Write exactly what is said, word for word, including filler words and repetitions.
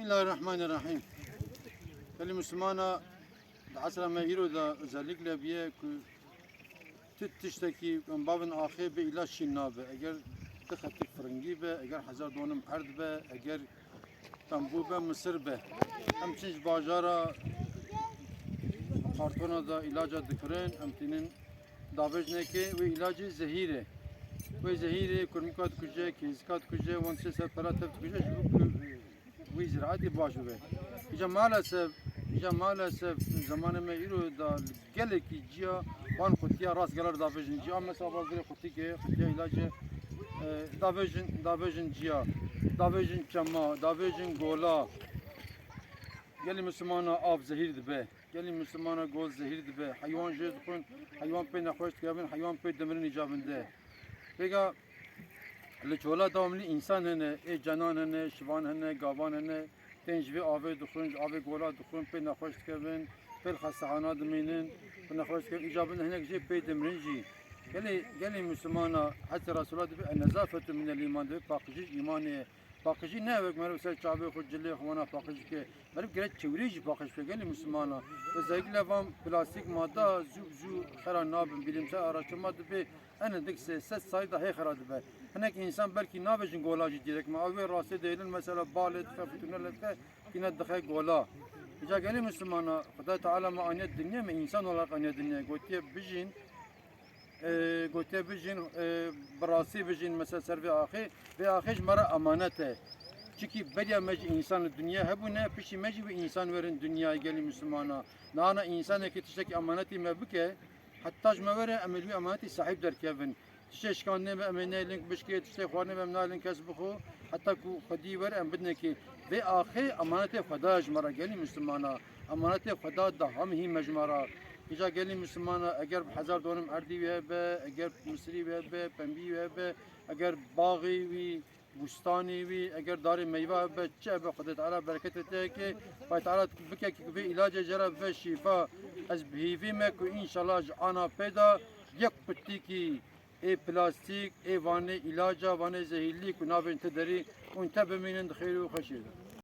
Bismillahirrahmanirrahim. Gelî Müslümana, di esra me îro de özellikle biye ku tu tiştekî em bavin axê bi îlaç şîn nabe. Eger tu xetik firingî be, eger hezar donim erd be, eger tambû be, misir be. Em çin ji bajara kartona de îlaca dikirin, em tînin davêjnekê, wê îlacê zehîr e. Wê zehîrê kurmîka dikuje, kêzika dikuje, wan tiştê ser pera tev dikuje, ji bo ku wî ziraetê baş bibe. Îca maalesef, îca maalesef zamanê me îro da gelekî ciya van qutiya rastgele re davêjin. Ciya mesela bazirê qutîkê, qutiya îlacê, e, davêjin, davêjin ciya, davêjin çema, davêjin gola. Gelî Müslümana av zehîr dibe. Gelî Müslümana gol zehîr dibe. Heywan jê dixwin, heywan pê nexweş dikevin, heywan pê dimirin îcabinde. Pêga li çola dewamlî însan hene, ê cenan hene, şivan hene, gavan hene, tên ji vê avê dixwin, ji avê gola dixwin, pê nexweş dikevin, pê li xestehana dimînin, pê nexweş dikevin, îcabinde hinek jê pê dimirin jî. Gelê, gelê Müslümana, heta Resulullah dibe, "En nezafetu minel îman", dibe, paqijî ji îmanê ye. Paqijî ne wek meriv ser çavê xwe, cilê xwe wana paqij dike. Meriv gerek çewrê jî paqij bike, gelê Müslümana. Özellikle van plastik madde zû zû xera nabin. Bilimsel araştırma dibe, en nêzîk sê sed salî de hê xera dibe. Hinek însan belkî nabêjin gola jî direkt me. Ew wê rastê dêlin mesela balê dixe, fitûne dixe, kîne dixe gola. Îca gelê Müslümana, Xwedayê Teala me aniye dinya, me însan olarak aniye dinya. Gotiye bijîn, e, gotiye bijîn, e, bi rastî bijîn, mesela ser vê axê, vê axê ji me re emanet e. Çikî beriya me jî însan li dinya hebûne, piştî me jî wê însan werin dinyayê, gelî Müslümana. Nana însanekî tiştekî emanetî me bike, heta ji me were em ê li wî emanetî sahîb derkevin. Tiştê şikandinê me em ê neyê link bişkê, tiştê xwarinê me em nayê link kes bixwe, heta ku xwedî were em bidinekê. Vê axê emanetê Xweda ye ji me re, gelî Müslümana. Emanetê Xweda daha muhîm e ji me re. Îca gelî Müslümana, eger bi hezar donim erdî wê hebe, eger misirî wê hebe, pembî wê hebe, eger baxê wî, bûstanê wî, eger darê meyve hebe, çi hebe, Xwedê Teala bereketê te yeke, Xwedê Teala bike ki vê îlacê jê re bibe şîfa. Ez bi hîvî me ku înşallah ji ana pê de yek qutikî ê plastîk, ê vanê îlaca, vanê zehîrlî ku navên te derî, hûn te bimînin di xêr û xweşê de.